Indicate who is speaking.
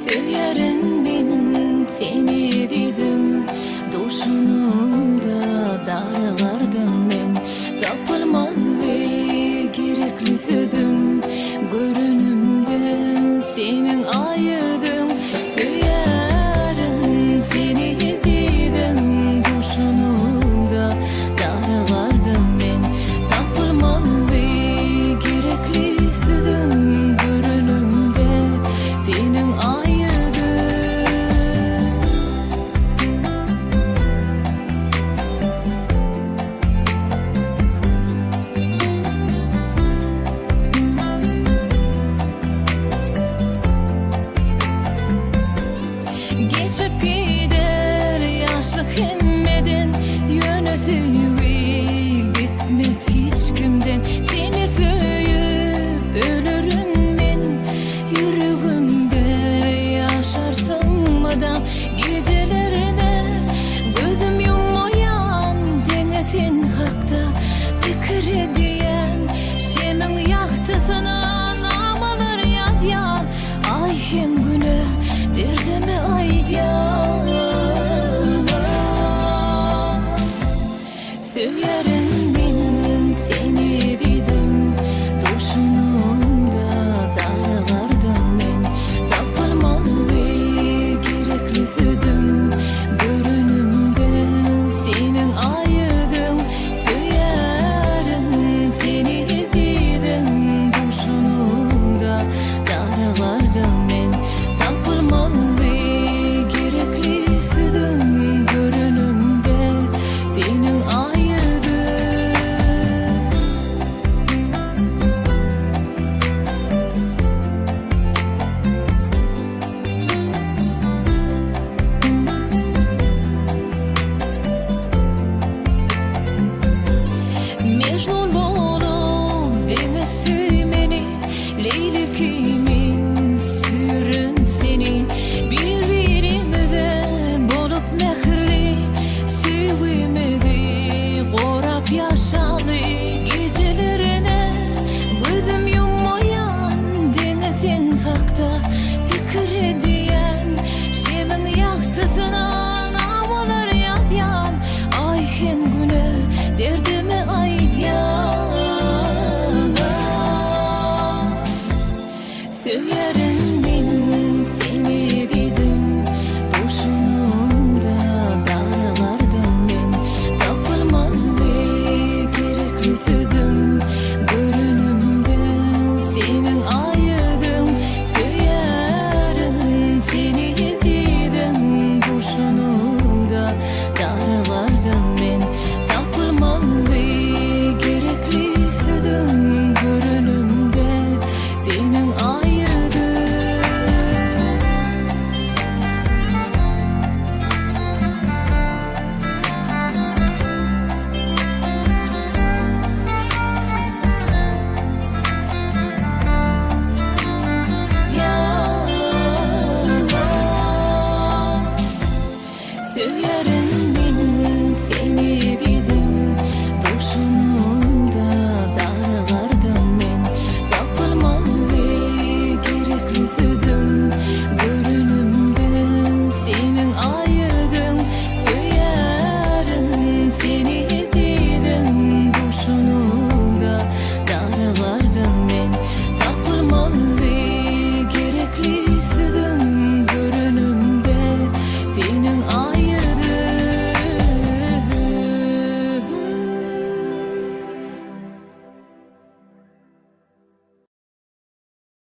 Speaker 1: Söýerin men seni diýdim Duşanymda darygardym men Tapylmazdy gerekli sözüm Görenimde seniň aý ýüzüň Söýerin seni diýdim Duşanymda darygardym men Tapylmazdy gerekli sözüm Görenimde seniň aý ýüzüň. Geçip gider ýaşlyk hemmeden, Ýöne söýgi gitmez hiç kimden. Seni söýüp ölerin men, Ýüregimde ýaşarsyň mydam. Gijelerde gözüm ýummaýan, Diňe sen hakda pikir edýän. Şemiň ýagtysyna namalar ýazýan, Aý hem Güne derdimi aýdýan. Söýýärin.